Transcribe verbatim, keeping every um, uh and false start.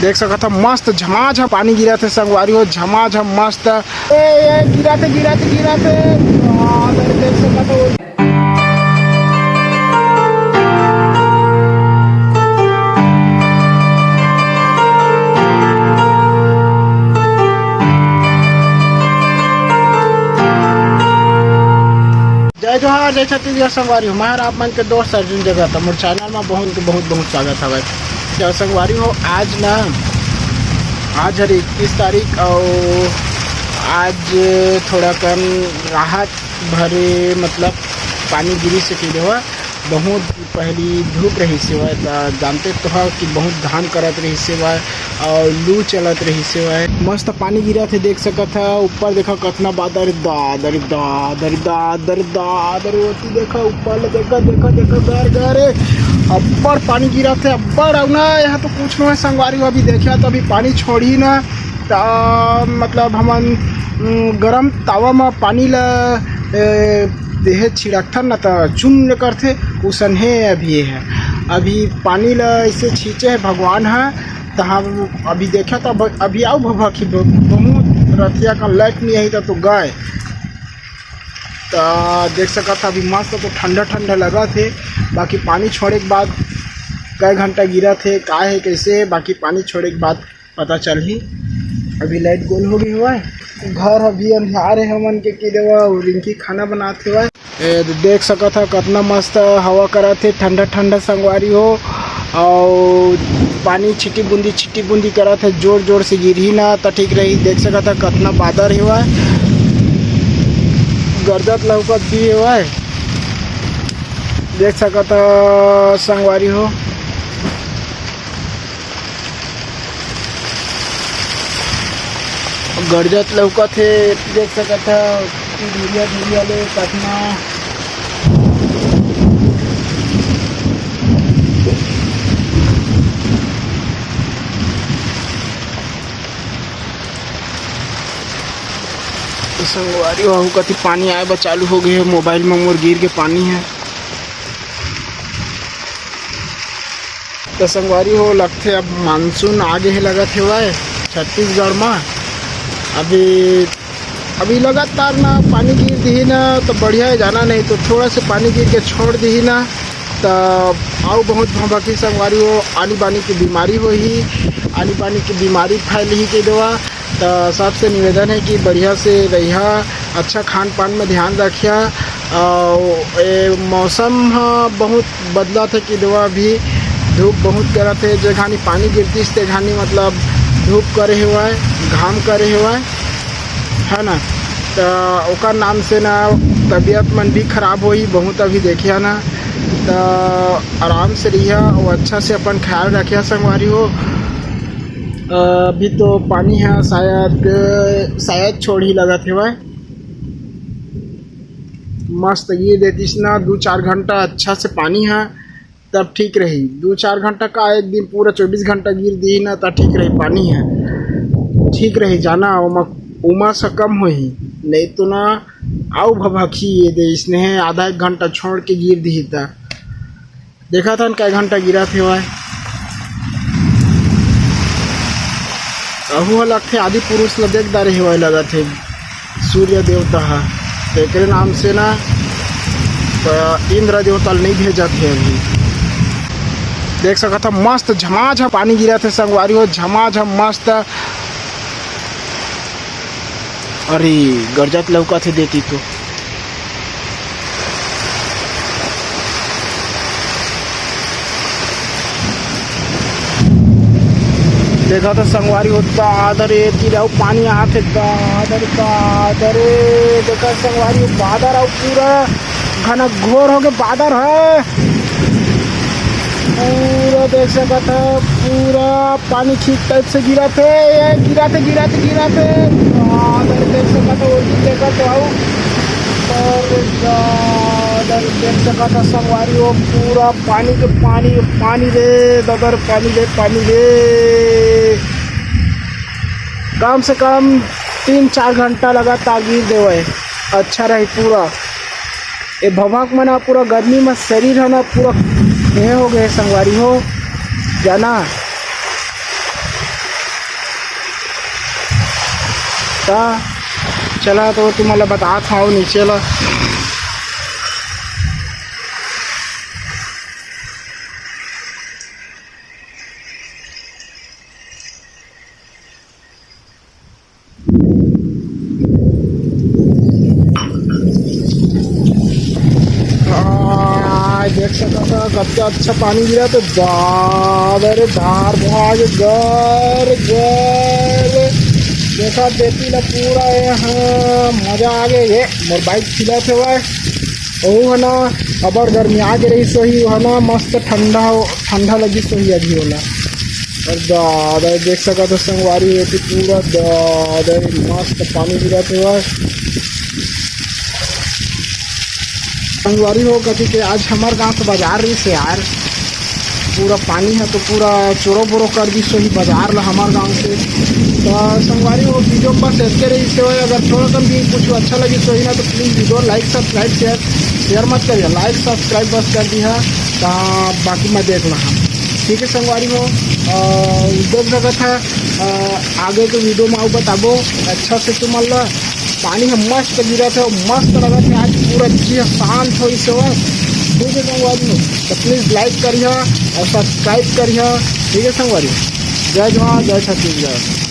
देख सकत ह, मस्त झमाझम पानी गिरत हे संगवारी हो, झमाझम मस्त। ए, ए, गिरत हे, गिरत हे, गिरत हे। हाँ, देख सकत हो। जय जोहार, जय छत्तीसगढ़ संगवारी हो। मैं हर आप मन के दोस्त अर्जुन जगत, मोर चैनल में बहुत, बहुत, बहुत स्वागत हवय। जय संगवारी हो, आज ना, आज हर इक्कीस तारीख, और आज थोड़ा कन राहत भरे, मतलब, पानी गिरी से कही देवा। बहुत पहली धूप रहिस हेवय, त जानते तो हव कि बहुत घाम करत रहिस हेवय और लू चलत रहिस हेवय। मस्त पानी गिरत हे, देख सकत ह। ऊपर देखा कतना बादर, दादर, दादर, दादर, दादर, ओती देखा, ऊपर ले देखा, देखा, देखा, घर, घर हे। अब्बड़ पानी गिरत हे, अब्बड़। अउ ना, यहाँ तो कुछ नो हे संगवारी हो, अभी देखिया तो अभी पानी छोड़ही ना, त मतलब हमन, उम, गरम तावा म पानी ल, ए, देहे छिड़कथन न, त चुन्न करथे, उसनहे अभी ये हे। अभी पानी ल ऐसे छींचे हे भगवान ह, त हम अभी देखे त अब, अभी अउ भभक ही ब-, बहुत रतिया का लाइट नहीं आई त, तो गए। त देख सकत ह, अभी मस्त तो ठंडा ठंडा लगत हे, बाकी पानी छोड़े के बाद कई घंटा गिरत हे, का हे, कैसे हे, बाकी पानी छोड़े के बाद पता चलही। अभी लाइट गोल हो गई हवय, घर अभी अंधियार हे हमन के, कि देवा रिंकी खाना बनात हवय। ए, देख सकत ह, कतना मस्त हवा करत हे, ठंडा ठंडा संगवारी हो, अउ पानी छिटी बूंदी, छिटी बूंदी करत हे, जोर जोर से गिरही ना, त ठीक रही। देख सकत ह, कतना बादर हवय, गरजत लौकत भी हवय, देख सकत ह, संगवारी हो। गरजत लौकत हे, देख सकत ह, धुरिया धुरिया ले कतना। संगवारी हो, कति पानी आए बर चालू हो गए हे, मोबाइल में मोर गिर के पानी हे। त संगवारी हो, लगथे अब मानसून आगे हे लगत हेवय छत्तीसगढ़ म। अभी, अभी लगातार ना पानी गिर दिही ना त बढ़िया हे, जाना नहीं तो थोड़ा से पानी गिर के छोड़ दिही ना त अउ बहुत भभकी संगवारी हो, आनी बानी की बीमारी होही, आनी बानी की बीमारी फैलही के देवा। त सबसे निवेदन हे कि बढ़िया से रहिहा, अच्छा खान पान में ध्यान रखिहा। अउ ए मौसम ह बहुत बदलत हे कि देवा, अभी धूप बहुत करत हे, जे घानी पानी गिरतिस ते घानी मतलब धूप करे हेवय, घाम करे हेवय, है ना। त ओकर नाम से ना तबीयत मन भी खराब होही बहुत, अभी देखिया ना। त आराम से रहिया अउ अच्छा से अपन ख्याल रखिया संगवारी हो। अ, अभी तो पानी ह शायद, शायद छोड़ही लगत हेवय। मस्त गिर देतिस ना दू चार घंटा अच्छा से पानी ह, तब ठीक रही। दू चार घंटा का, एक दिन पूरा चौबीस घंटा गिर दिही ना, त ठीक रही पानी ह, ठीक रही जाना, ओमा उमस ह कम होही, नहीं तो ना अउ भभकी ये दे इसने हे, आधा एक घंटा छोड़ के गिर दिही त। देखत हन, कई घंटा गिरत हेवय। अहू ह लगथे आदि पुरुष ल देख डारे हेवय, लगत हे सूर्य देवता ह। त एकरे नाम से ना, त इंद्र देवता ल नइ भेजत हे अभी। देख सकत ह, मस्त झमाझम पानी गिरत हे संगवारी हो, झमाझम मस्त। अरे, गरजत लौकत हे देती तो। देखा तो संगवारी हो, दादर ए तीर अउ पानी आत हे, दादर, दादर ए। देखा संगवारी हो, बादर अउ पूरा घना घोर होके बादर हे। पूरा देख सकत ह, पूरा पानी ठीक टाइप से गिरत हे, ये गिरत हे, गिरत हे, गिरत हे। बादर देख सकत ह, ओती देखत हो, अउ पर बादर देख सकत ह संगवारी हो, पूरा पानी के पानी, पानी रे, ददर पानी रे, पानी रे। कम से कम तीन चार घंटा लगातार गिर देवय, अच्छा रही पूरा। ए भभक मन ह पूरा गर्मी म शरीर ह ना पूरा हे हो गए संगवारी हो, जाना। त चला तो तुमन ल बतात हव नीचे ल। आ, देख सकत ह, कतका अच्छा पानी गिरत हे। बाप रे, धार भाग गर गर। देखा, देती ला पूरा यहाँ मजा आ गे। ये मोर बाइक छिलत हवय। ओहू ह ना, अबर गर्मी आ गे रहिस होही, ओह ना मस्त ठंडा, ठंडा लगिस होही अभी ओला। अउ दादा, देख सकत हो संगवारी, एती पूरा दादा मस्त पानी गिरत हवय। संगवारी हो, कथी के आज हमर गांव के बाजार रहिस हे यार, पूरा पानी ह तो पूरा चोरो बोरो कर दिस होही बाजार ला हमर गांव के। त संगवारी हो, वीडियो बस एतके रहिस हे। अगर थोड़ा कन भी कुछ अच्छा लगिस होही ना, तो please video like, subscribe, share, share मत करिहा, like, subscribe बस कर दिहा, त बाकी मैं देख लहा। ठीक है संगवारी हो, अ, देख सकत ह, अ, आगे के वीडियो में अउ बताबो अच्छा से तुमन ला। पानी ह मस्त गिरत हे, मस्त लगत हे। आज पूरा चीज शांत होइस हे। ठीक है संगवारी हो, तो प्लीज like करिहा अउ subscribe करिहा। ठीक है संगवारी हो, जय जोहार, जय छत्तीसगढ़।